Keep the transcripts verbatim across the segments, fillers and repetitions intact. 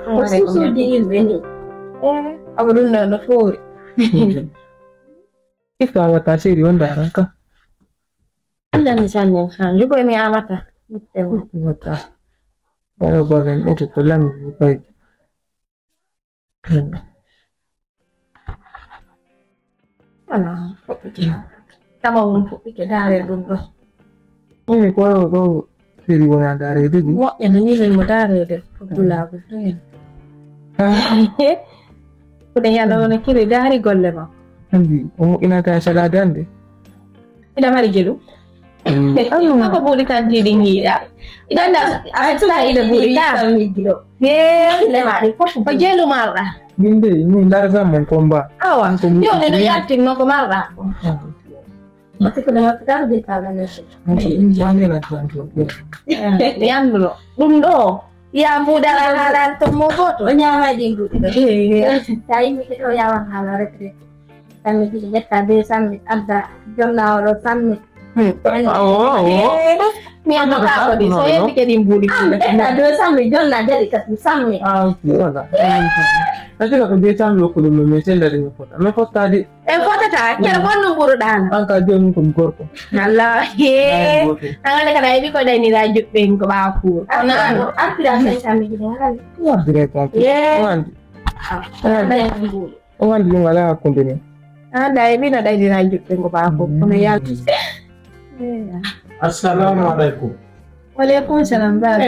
Ko suusuuji yimɓe ni. Eh, awa ɗum ɗo no foori. Ifta wata seri wonda ranka. Andani sanne ha jugo mi amata. Mitte mo. Wata. Wala goben ɗo to lammi koy. Ala, fuɗɗike. Tama won fuɗɗike daare ɗum ɗo. Ɗum ko ɗo firi wona daare ɗiɗi. Moƴƴa no ñimin mo daareede. Abdullaahi. Ko ɗen yalla wona kiri daari golle ma. Andi, o moƴƴinata e salaade ande. Ina mari jelu. Ako buuri kan jiɗi ngiɗa. Ganda a sula ina buuri kan. He lemaɗi fof ko jelu marɗa. Min de min larga mon combat. Awa yoni no yaltinno ko marɗa. Parce que ɗum hokkata ko de kaga ne. Yanduɗo ɗum ɗo ya mbuɗara halan to mo goto o ñama ɗi mbuɗi ɗo. Sa yimɓe ɗo yawan hala retraite. Sammi ɗiɗi ƴetta be sammi adda jonna oɗo sammi. Awo awo. Mi annata ko ɗi so yetti kadi mbuɗi. Ƴetta be sammi jonna jadi kasi sammi. Ah ok wala. Asila ko be sammi okko ɗum mi sellade mi fota mi fottade. En fotata kere wonno mburuɗano. An ka joni ko mi gorko. Wallahi. Angale kada eɓi ko ɗanira juɓɓen ko ɓawa kuur. Artira sen sammi jiɗi ngala. Wardire kon. Wandi. Mbuɗi. O wandi ɗum alaa hakkunde min. An da e ɓino ɗaydira juɓɓe ngo baako kono yaltu. Assalamu alaikum. Waleykum salam ba.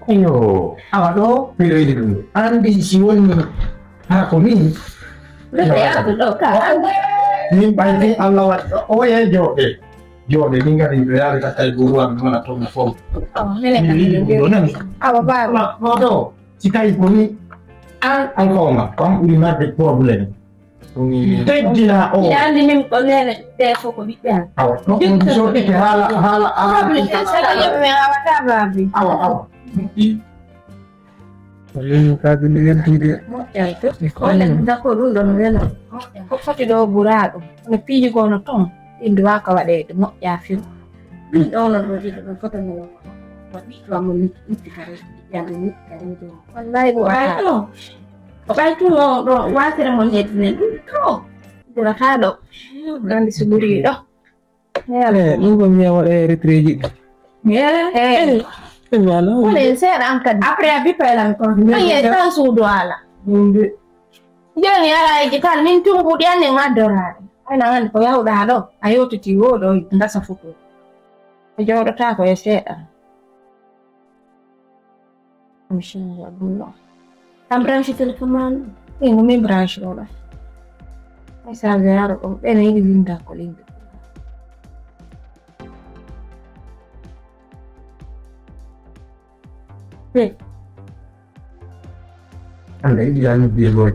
Iyo awa ɗo mi reydi ɗum andi si woni haa ko min. Min ɓayti Allah waɗi ɗo oye jooɗe jooɗe min ngari ɓe yaari ka tawi guru am mana toon fof. Minen ɗo nani. Awa ba. Ɗo si tawi ko ni an alfawma ko an ɓuri marde problème. Teddina o andi min ko nene ɓe fof ko ɓiɓɓe an. Awa ɗo on so ike haala haala haala. Awa awa. Min kaadi mi weltiide. Moƴƴay to. Oɗen dako ɗum ɗon wela. Ko foti ɗo buraaɗo. Kono piiji gono toon ɗi nduwaka waɗeede moƴƴa few. Min ɗo non ɗo jiɗo ɗon foto mo waɗi to mo itti kare yande ni kare ɗo. Wallahi ko ɓay to. Ko ɓay to ɗo wasere mo neddine ɗum to. Burata ɗo. Andi so ɓuri ɗo. Eh, ɗum ko mi waɗa e retraite ji. Eh, eh. Wala en seeɗa an kadi. Après a bippa elan kon. Aye tan suudu ala. Joni ala e jital min tumbuɗi an en addoraade. Ayna an ko yawɗa ɗo a yewtiti wo ɗo gasa foto. A jooɗotaako e seeɗa. Inchallah ɗum ɗo. An branche téléphone ma ɗum? Ɗum ko min branche ɗo ɗo. Message yaro ɗum ɓe no yiɗi winda ko linde. Anda yiɗi lan biye loy.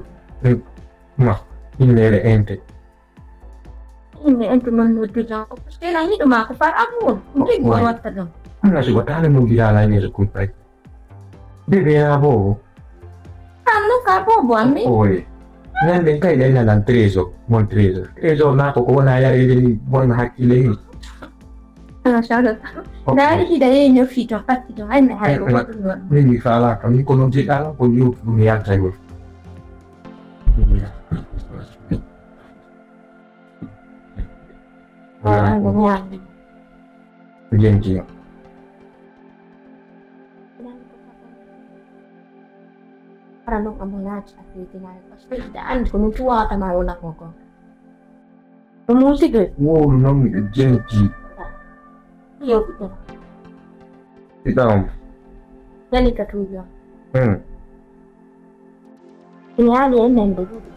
Ma innere ente. Inde en to man noddi kanko parce que na yiɗo ma ko far amour. Ɗum ɗi gor watta ɗum. Anna si wattale mo mbiyala yeeso kumpay. Bebe na bobo. Anno ka bobo ammi. Oye. Nande kay dai na lan trésor, mon trésor. Trésor na ko ko wona yarede ni bon hakkile ni. Ana shawara. Dari ki da yin yo fito fatti to ai me har ko. Ni mi fala ka mi ko non je dala ko yo mi yalta yo. Jentiyo. Ara non amo laati a feytinaare parce que ida andi ko min tuwata ma wona ko ko. Ɗum wutide. Wowlu noon miɗo jenti. Yo ɗum. Iɗam. Nani ka tuujo. Hmm. Mi yaali e men ɓe ɗiɗi.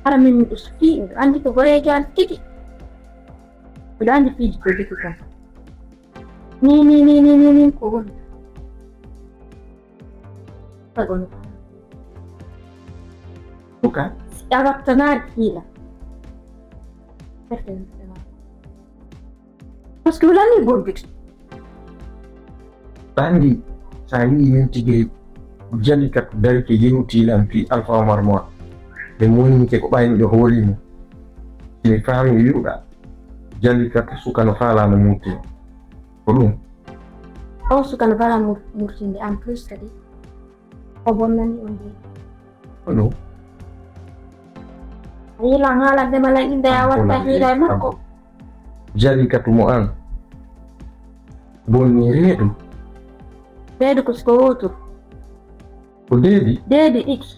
Hara min miɗo sukii miɗo anndi ko goreejo an tigi. Miɗo anndi piiji ko jiki kon. Ni ni ni ni ni ni ko woni. Ko woni. Suka. Si a wattanaaki hiila. Parce que wala ni bondude. Ɓanndi so a yii min tigi jali kat darike yewti lan fii Alfa Omar Moon ɓe monike ko ɓaynuɗo hooli mum. Simi faami wi'uɗa jali kat suka no faalaa no muutino ko ɗum. On suka no bala mur-, murtinde en plus kadi. O bonnani on de. Ano? A yilan haalande ma lan innde a watta hiila e makko. Jalikatu mo an. Bonni reedu. Reedu ko suka wootu. Ko deedi? Deedi ɗiɗi.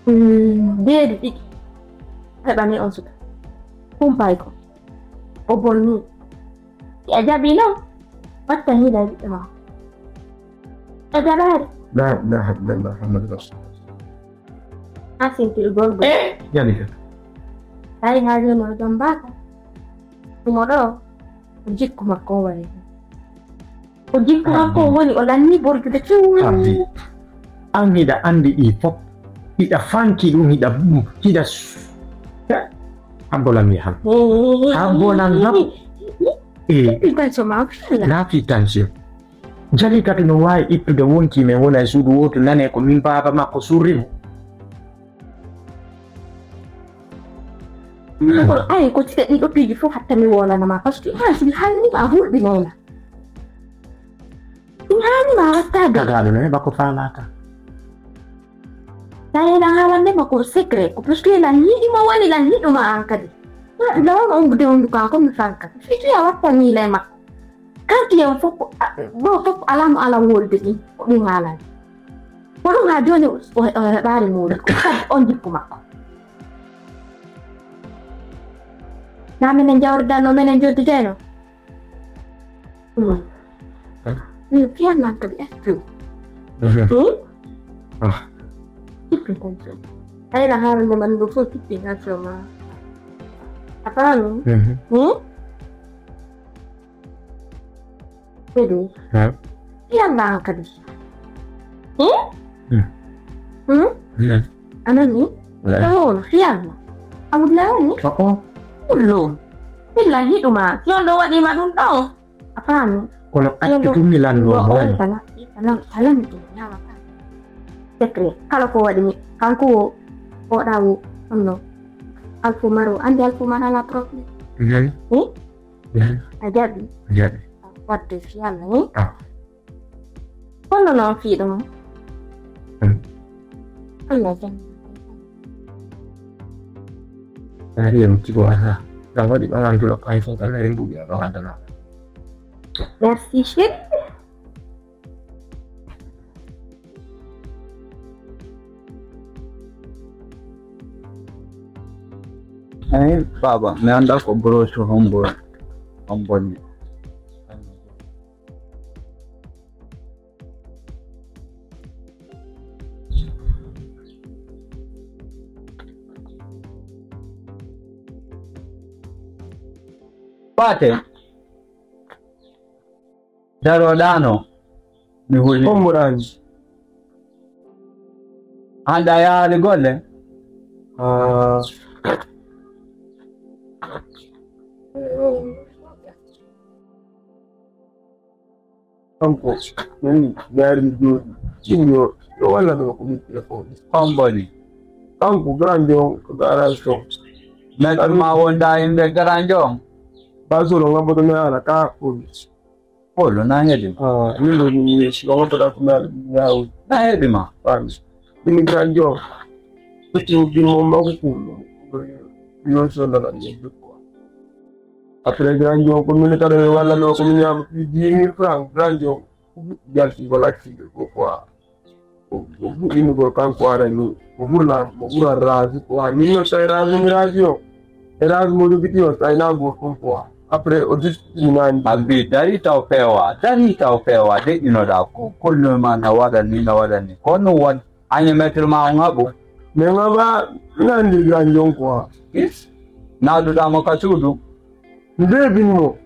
Mm, deedi ɗiɗi. Heɓani on suka. Kumpay ko. O bonni. Si a jaɓi non, watta hiila e ɓiɓɓe ma. E jaɓaade. La ilaha illallah Muhammadu Rasulullah. A sintil golgol. Eh, Jalika. Tawi haa jooni o jombaaka. Ɗum o ɗo, ko jikku makko o wayi. Ko jikku makko o woni, o lanni borjude few. Abi. An hiɗa andi ɗi fof. Hiɗa fanki ɗum, hiɗa, hiɗa s-, ha? Habbolan mi han. Habbolan hab-, eh. Tension ma, fella. Laafi tension. Jalikatu no waawi ittude wonki men wona e suudu wootu, nane ko min baaba makko surri mo. Ay, ko tite ɗiɗo piiji fof hatta mi wonana ma, parce que ha si mi halni ma hulɓinona. Ɗum haani ma wattaade. Tagaaɗo no heɓa ko faalaaka. Tawi lan haalande ma ko secret, ko parce que lan yiɗi ma woni lan yiɗuma an kadi. Lawan on de on duka ko mi fanka. Fiti a watta ni le ma. Kanti on fof ko, a, ɗo fof ko alam alam wolde ɗin, ko ɗum haalani. Ko ɗum ha joni o, o, o heɓaali muuɗum. Ko kadi on jikku makko. Na menen jawridan no menen joddideno. Hmm. Hmm, fiyan nan kadi, eh, hmm. Mhm. Hmm? Ah. Sippi tension. Hayra haala nde man ɗo fof sippi tension ma. A faami? Mhm. Hmm? Kadi. Ha? Fiyan nan kadi. Hmm? Hmm. Hmm? Hmm? A nani? Wala. Ɗon, fiyan nan. A wulnaani? Oh, oh. Ullo. Billahi ɗuma. Si on ɗo waɗi ma ɗum ɗon. A faami? Kono accu ɗum mi lanndo mo woni. Alan, alan, alan ɗum ñaama ka. Secret. Kala ko waɗi mi, kanko wo, oɗa wo, onno. Alfu Maro, andi Alfu Maro ala problème. Nani? Hmm? Nani? A jaɓi? A jaɓi. Wadde si Allah, hmm? Ah. Kono noon fii ɗum. Hmm. Allah jam. Ari en tigo wata. Ɗan waɗi ɓaŋantuɗo kay fof kala en mbuɗi ɗo haddana. Merci chéri. Eyi, baaba, mi anndaa ko broche hombo, hombo ni. Paate. Daroɗaano, mi huli. Ummuɗaani. Hannde a yahaali golle? Ah. Kanko, min mi ari mi jooɗi. Ɗum yo, yo walla ɗo ko min téléphone. Hombo ni? Kanko, grande on, ko garage to. Maître ma wonda yimɓe grande on? Basolo, ngamboto mi ala ka police. Polo, na heɗi ma. Ah, min ɗo mi, mi, si on waɗa ko mi ala, mi yawi. Na heɗi ma. Fami. Min grande on. Ɗum ɗum mo ma ko kullo. Yo so la la ni. Après, grande on, ko min kala mi walla ɗo, ko min ñaama dix mille francs, grande on. Jalti ko lacci ko quoi. Ko, ko fuɗɗiino ko kanko arani, ko ɓurla, ko ɓura raasi, quoi. Min noon tawi raasi mi raasi o. E raasi mo jogiti o, tawi na go fof, quoi. Après, o distiminaani. A mbi, dari taw peewa, dari taw peewa, deƴƴinoɗaa ko, kolno ma na waɗa ni, na waɗa ni. Ko ɗum waɗi, animateur ma o ŋaɓu. Mais ŋaɓa, nandi gan jon, quoi. Is, naɗuɗaa mo ka suudu. Nde bin mo.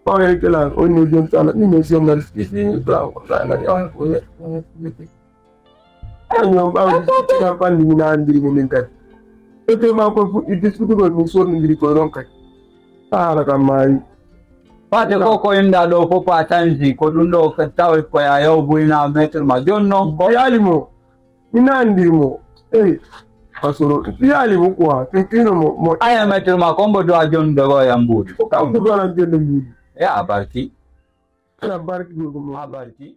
Ɓawee kala, on no jom sala, ɗum e journaliste, isi, ɓawo, sala, on ko ye, on ko ye. Ay, ñoom, ɓawo, ɓanndi mi na anndiri mo min kadi. Ete ma ko fuɗɗi diskutugol, min sornondiri ko ɗon kadi. Haala kam maayi. Fate ko ko inda ɗo fof a tansi, ko ɗum ɗo tawi ko ya yaw buyna maître ma. Jooni noon ko yaali mo. Mi nanndi mo. Eyi. Parce que mi fiyaali mo quoi. Tintino mo, mo. Aya maître ma, ko mbo doit jonnude ko e mbuuɗi. Ko kanko doit jonnude mbuuɗi. Ya barki. Barke gurgu mo Allah ti.